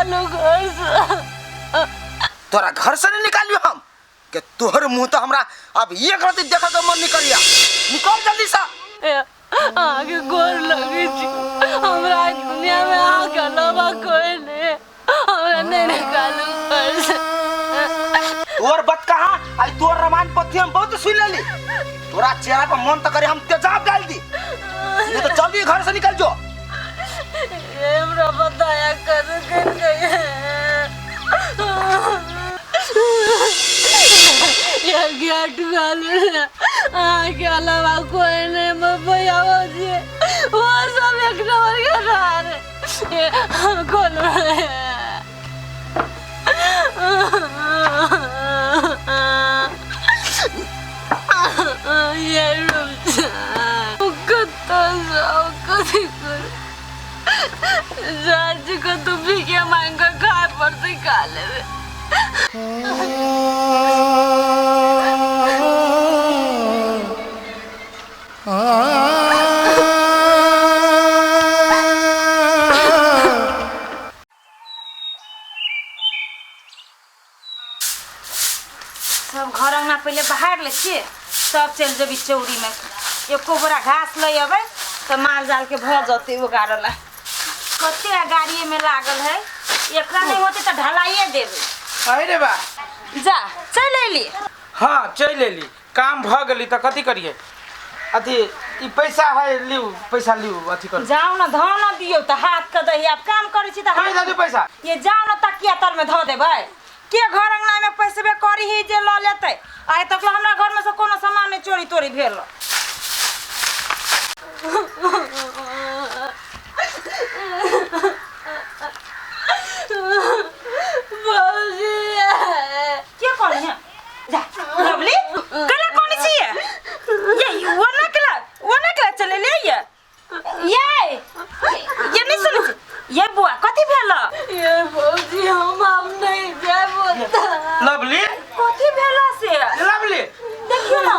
निकालू घर से। तोरा घर से नहीं निकालियो हम के तोहर मुंह तो हमरा अब एक रति देखे के मन निकलिया। निकल जल्दी से। अहाँके गोर लगै छी, हमरा दुनिया में अहाँके अलावा कोई नहीं, हमरा नहीं निकालू घर से। तोर बत कहाँ आई तोर रामायण पोथी हम बहुत सुन लेली। तोरा चेहरा पर मन तो करे हम तेजाब डाल दी, नहीं तो जल्दी घर से निकल जो। ये हमरा बताया कर गई ये गेट वाले अहाँके अलावा कोई नहीं भैया जी, वो सब एक नंबर के रहे कौन ये कतऽ जाउ कथी करू, जाइ छी कतौ भीखे मांगि कऽ खाय पड़तै, खा लेबै। सब घर अंगना पहिले बहार लै छियै, तब चलि जेबै चौरीमे। एको बोरा घास लै अबै तऽ माल जालके भऽ जतै ओगारऽ लए। कते गाड़िएमे लागल है, एकरा नहि होतै तऽ ढलाइए देबै। अरे बा जा चलि अयली। हाँ चलि अयली, काम भऽ गेली तऽ कथी करियै। अथी ई पैसा है लिउ, पैसा लिउ, अथी करू। जाउ ने धऽ न दियौ तऽ हाथ के दही, आब काम करै छी तऽ पैसा हाथ दियौ पैसा। ये जाउ ने तकिया तरमे धऽ देबै। के घर अंगना में पैसबे करी ही जे लऽ लेतै। आइ तक हमरा घर में से कोनो सामान नहि चोरी तोरी भेल। भौजी के कहली है जा लवली कला कोनी छियै ये वो ना कला वो ना कला चले ले ये ये ये नहीं सुनै छी ये बुआ कथी भेल? ये भौजी हम आब नहीं जायब ओतऽ। लवली कथी भेल से? लवली देखियो ना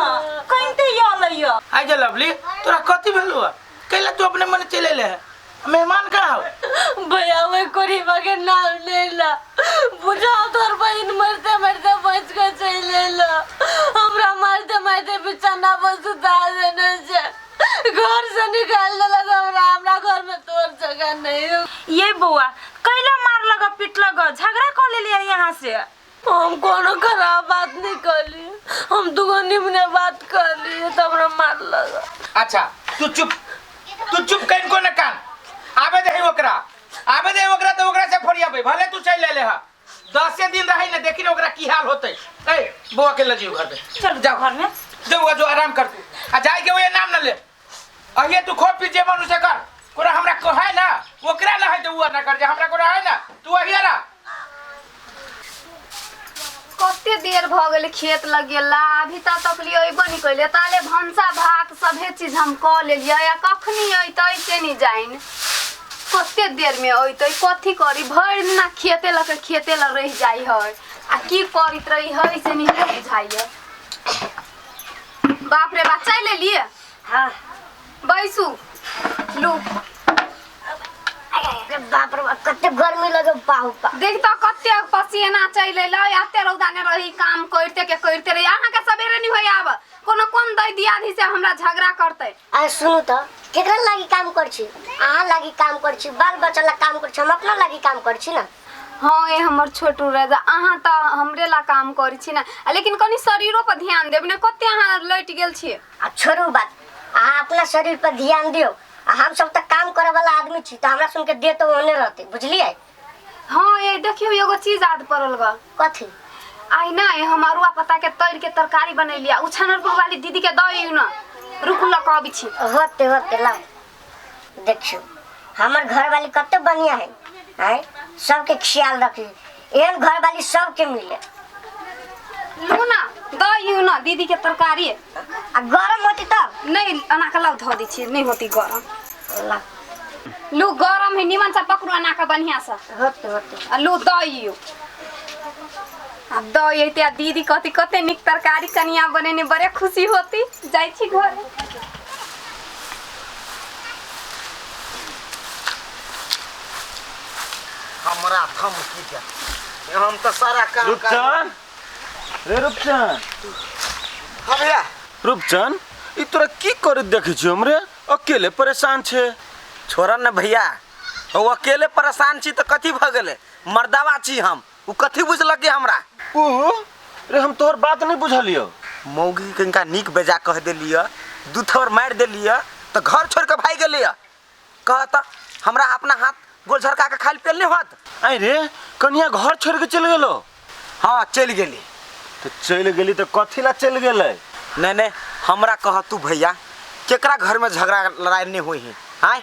कनिते यल य। आई जे लवली तोरा कथी भेल हुआ? कैला तू अपने मन चले ले है? मेहमान कहाँ हो? भैया वही कोरीबा के नाम ले ला, बुझाओ तोर बहिन मरते मरते बच के चल ला, हमरा मारते मारते बिछाना पर सुता देने छे, घर से निकाल देलक हमरा, हमरा घर में तोर जगह नहीं। ये बौआ कैला मार लग पीट लग झगड़ा कर लेलिए यहाँ से? हम कोनो खराब बात नहीं करली, हम दूगो निमने बात करली तो हमरा मार लग। अच्छा तू चुप, तू चुप कहीं को न कान आबे दे ओकरा, आबे दे ओकरा तो ओकरा से फोड़ियाबे, भले तू चल ले ले हा 10 दिन रही न देखी न ओकरा की हाल होते। ए बौआ के लजियो घर में, चल जाओ घर में जाओ जो आराम कर तू, आ जाए के वो नाम न ले, अहिए तू खो पी जे मन उसे कर, कोरा हमरा को है ना ओकरा न है तो वो ना कर जे हमरा कोरा है ना तू अहिए रह। कते देर भ गेल खेत लग गेला, अभी तक तकली अइबो नहीं कैले, ताले भनसा भात सभे चीज हम क लेलियै आ कखनी अइतै से नहीं जाइन, कते देर में अइतै कथी करी, भरि दिना खेते लऽ के खेते लग रहि जाइ है आ की करैत रही है से नहीं बुझाइए। बाप रे बाप चलि एलियै? हाँ। बैसू लू। अरे बाप रे बाप कते गर्मी लगे बाहु पा। देख तो कते पसीना चलि एलै, एते रौदा ने रही काम करते के करते रही, अहाँ के सबेरे नहीं होय आब, कोनो कोन दै दियादी से हमरा झगड़ा करतै। अरे सुनू तो केकरा लागी काम कर छी? अहाँ लागी काम कर छी, बाल बच्चा ला काम कर छी, हम अपना लागी काम कर छी ना। हाँ ए हमर छोटू राजा अहाँ तो हमरे ला काम करै छी ना, लेकिन कनी शरीरो पर ध्यान देब ने, कते अहाँ लटि गेल छियै। आ छोड़ू बात, अहाँ अपना शरीर पर ध्यान दियौ, आ हम सब तऽ काम करे वाला आदमी छी, तऽ हमरा सुन के देह तऽ ओहने रहतै, बुझलियै? हाँ ए देखियौ एगो चीज याद पड़ल ग। कथी? आइ ना हम अरुआ पत्ता के तोड़ के तरकारी बनेलियै, उ छनरपुर वाली दीदी के दऽ ना, रुकू लऽ कऽ अबै छी। होते होते लाउ। देखियौ हमर घरवाली कते बढ़िया है, आँय सबके ख्याल रखी, एहन घरवाली सबके मिले। लू ना दऽ ना दीदी के तरकारी। आ गरम होती तब? नहीं अना के लाउ धऽ दै छियै, नहीं होती गरम। लाउ। लू गरम है, निमन से पकड़ू अना के बढ़िया से। होते होते। आ लू दऽ आब दऽ अयतै आ दीदी कहती कते नीक तरकारी कनिया बनेने, बड़े खुशी होती। जाइ छी घर। हम हमरा धमकी दे हम तऽ सारा काम रूपचन रे रूपचन। हाँ भैया। रूपचन ई तोरा की करैत देखै छियौ हम रे? अकेले परेशान छे। छोड़ न भैया, ओ अकेले परेशान छी तऽ कथी भऽ गेलै? मर्दावा छी हम, ओ कथी बुझलकै हमरा? ऊ रे हम तोहर बात नहीं बुझलियौ। मौगी के इनका नीक बेजा कह देलियै, दू थप्पड़ मारि देलियै तऽ घर छोड़ के भागि गेलियै। कह तऽ हमरा अपना हाथ गोल झरका के खाइ पियल नहीं होत? आइ रे कनिया घर छोड़ के चलि गेलो? हाँ चलि गेली। तऽ चलि गेली तऽ कथी ला चलि गेलै? नहीं नहीं हमरा कह तू भैया, केकरा घर में झगड़ा लड़ाई नहीं हुई है? आय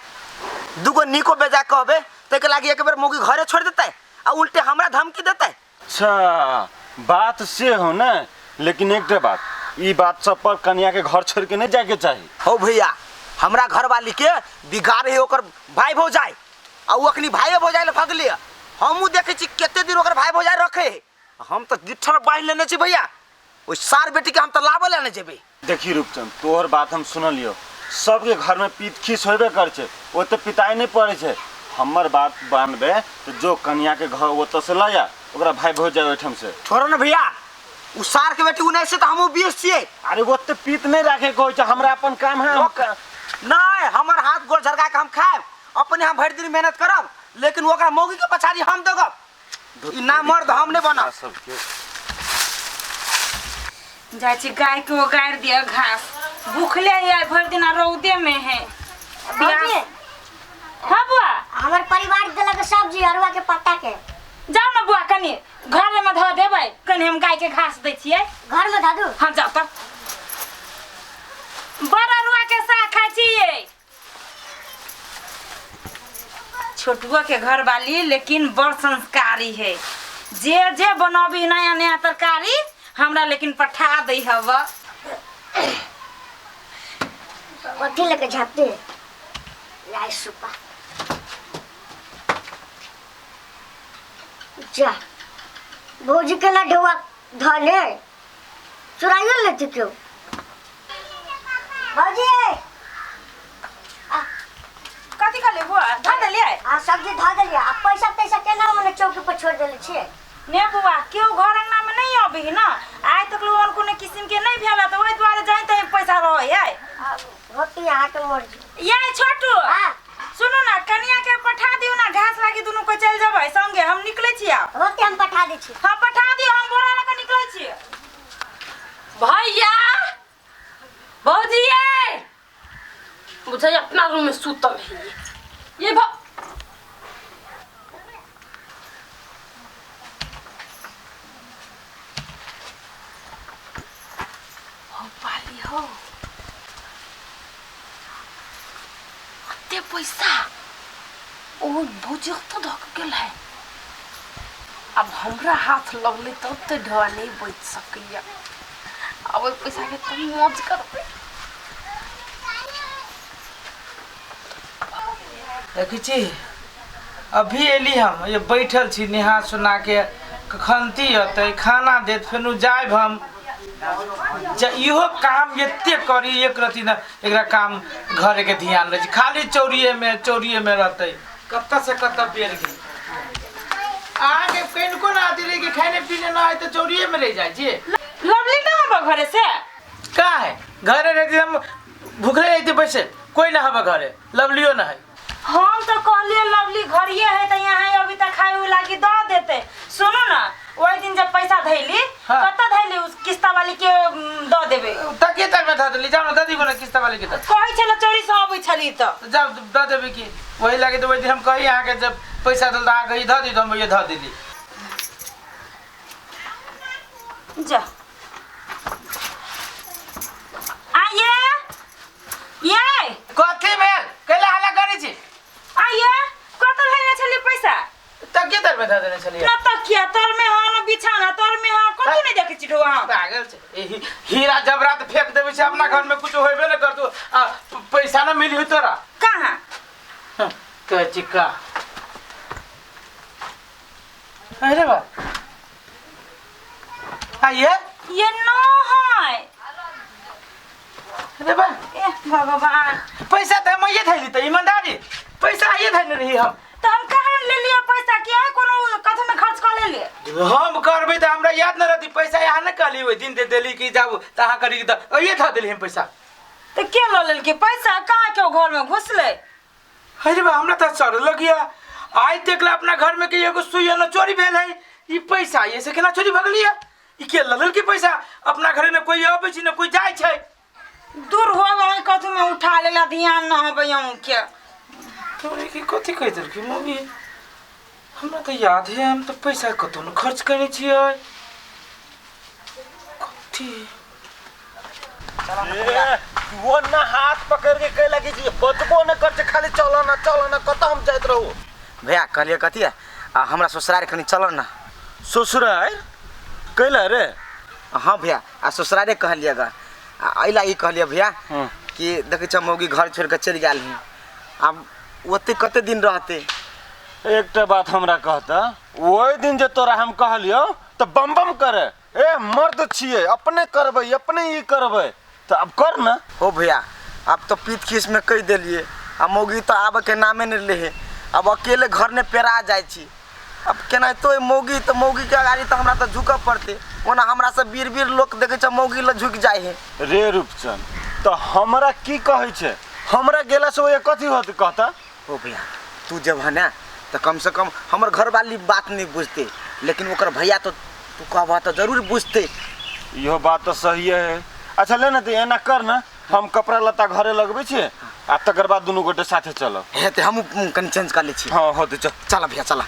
दूगो नीको बेजा कहबे ताहिके लागी एक बेर मौगी घरे छोड़ देतै आ उल्टे हमरा धमकी देतै। अच्छा बात से हो ना, लेकिन एकटा बात, ई बात सब पर कनिया के घर छोड़ के नहीं जाके चाही। हो भैया हमरा घरवाली के बिगाड़े है ओकर भाई भौजाई, आ उ अखनी भाइये भौजाई ले भगलियै। हमहूँ देखै छी कते दिन ओकर भाई भौजाई रखे है। हम तऽ गिट्ठर बान्हि लेने छी भैया, ओहि सार बेटी के हम तऽ लाबऽ लए नहि जेबै। देखी रूपचंद तोहर बात हम सुनलियौ, सबके घर में पीत खीस होबे कर छै, ओते पिताई नहीं पड़े छै। हमर बात मानबे तो जो कनिया के घर ओतऽ से लऽ जा, ओकरा भाई भौजाई ओहिठाम से। छोड़ो न भैया, उ सार के बेटी 19 से तऽ हमहूँ 20 छियै। अरे ओते पीत नहीं राखे के होइ छै, हमरा अपन काम है। हम नहीं हमर हाथ गोड़ झरका के हम खायब, अपने हम भरि दिन मेहनत करब, लेकिन ओकरा मौगी के पछाड़ी हम दगब। ई ना मर्द हम नहीं बनब। सबके जाइ छी गाय के ओगारि दिअ घास, भूखले है भरि दिन रौदे में है। भौजी। हाँ बुआ। हमर परिवार देलक सब्जी अरुआ के पत्ता के। जाओ ना बुआ कनी घर में धऽ देबै, कनी हम गाय के घास दै छियै। घर में धऽ दू? हाँ जाओ तऽ। बड़ अरुआ के साग खाइ छियै। छोटुआ के घर वाली लेकिन बड़ संस्कारी है, जे जे बनाबी नया नया तरकारी हमरा लेकिन पठा दै हव। कथी लेके झापते लाइ सुपा जा भौजी के ना ढोआ धने चुराइयो लेती क्यों? भौजी कथी कहले बुआ? धऽ देलियै? हाँ सब्जी धऽ देलियै। आ पैसा तैसा केना मने चौकी पर छोड़ देले छियै? ने बुआ केओ घर अंगना में नहीं अबी ना, आइ तक लोगन कोनो किस्म के नहीं भेल, तो ओहि दुआरे जाई त पैसा रहे है। होती अहाँ के मर्जी। ये छोटू हाँ सुनू ना, कनिया के पठा दियो ना घास लागी, दुनू को चल जेबै संगे, हम निकलै छी आब। होती हम पठा दै छी। हाँ पठा दियो, हम बोरा लऽ के निकलै छी। भैया भौजी बुझाइ अपना रूम में सुतल है ये हो पाली हो अते पैसा ओ भौजी तो धक गेल है। अब हमरा हाथ लगले तब तो ढोआ नहीं बच सकैया। अब ओहि पैसा के तुम मौज करबै। देखै छी अभी एली हम, ये बैठल छी नेहा सुना के कखनती अतै खाना देत फेनु जायब हम। इहो काम एते करी एक रति न एकरा काम घरे के ध्यान रहै छै, खाली चौरिये में रहतै। कत्ता से कत्ता बेर गेल अहाँके कनिको ना आती रहे कि खाने पीने ना आए तो चौरिये में रह जाइ छी। लवली ना हबा घरे से? का है घरे रहती हम भूखले रहती बैसे, कोई ना हबा घरे, लवलियो ना है। हम तो कहलिए लवली घरिए है तो यहाँ अभी तक खाए हुए लागी दऽ देते। सुनू ना वही दिन जब पैसा धैली हाँ। कत्ता धैली उस किस्ता वाली के दऽ देबे। तकिए तर में धऽ देली, जाओ ना दऽ दीगो ना किस्ता वाली के। कहै छलै चोरी से अबै छली तऽ जाओ दऽ देबे की वही लागे तो वही दिन हम कही अहाँके जब पैसा दल अहाँ कही धऽ दी तो हम ये धऽ देली। जा आइए ये कथी भेल कैला हल्ला करै छी? आइए कत धैले छली पैसा? तकिए तर में धऽ देने छलियै। न तकिया तर में हाँ न बिछाना तर में हाँ, कथी नहीं देखै छी ढोआ? पागल छै हीरा जबरात फेंक देबै छै, अपना घर में कुछ होबे न करतौ आ पैसा न मिली तोरा। कहाँ कहै छी का? अरे बा आइए ये न है। अरे बा ए भगवान पैसा तऽ हम आइए धैली तऽ ईमानदारी पैसा आइए धैने रही हम। तो हम कहाँ ले लिया पैसा? कि आइ कोनो हम करबै तऽ हमरा याद न रहती पैसा यहाँ न कहली ओहि दिन दे देली कि जाउ तऽ अहाँ करी तऽ अइए धऽ देली हम पैसा। तऽ के लऽ लेलकै पैसा? कहाँ के घर में घुसलै? अरे बा हमरा तऽ सर लगिया आइ देखला अपना घर में कि एगो सुइया न चोरी भेल है। ई पैसा ये से केना चोरी भऽ गेलियै? ई के लऽ लेलकै पैसा? अपना घर में कोई अबै छै न कोई जाइ छै। दूर हो गए कथू में उठा लेला ध्यान न होबै अहूँके। तोरे की कथी कहि देलकै मम्मी? हमरा तऽ याद है हम तऽ पैसा कतौ न खर्च कयने छियै। कथी ए, वो ना हाथ पकड़ के कह लगी छी बचबो न कर छै खाली चलो ना चलो ना कतऽ हम जाइत रहू। भैया कहलियै कथी है आ हमरा ससुराल कनि चल ना। ससुराल कैला रे? हाँ भैया आ ससुराले कहलियै गा आ एहि लागि कहलियै भैया हँ। कि देखै छ मौगी घर छोड़ि कऽ चलि गेल हूँ, आब ओते कते दिन रहतै? एकटा बात हमरा कहता, ओहि दिन जे तोरा हम कहलियौ तऽ बम बम करे, ए मर्द छियै अपने करबै अपने ई करबै, तऽ आब कर ना। हो भैया अब तो पीत खीस में कहि देलियै आ मौगी तऽ आबऽके नामे नहि ले है, अब अकेले घर ने पेरा जाइ छी। अब केनाहितो मौगी तऽ मौगीके अगाड़ी तऽ हमरा तऽ झुकऽ पड़तै, ओना हमरा से बीर बीर लोक देखै छै मौगी लग झुकि जाइ है। रे रूपचंद तऽ हमरा की कहै छै, हमरा गेला से ओए कथी होत कहता? हो भैया तू जब है ना तऽ कम से कम हमर घरवाली बात नहीं बुझते, लेकिन ओकर भैया तो तू कहबह तऽ जरूर बुझते। इहो बात तऽ सही है। अच्छा ले ना तऽ एना कर ना, हम कपड़ा लत्ता घरे लगबै छियै आ तकर बाद दुनू गोटे साथे चलब। हे तऽ हमहूँ कनि चेंज कर लै छी। हाँ होतै चल। चल भैया चल।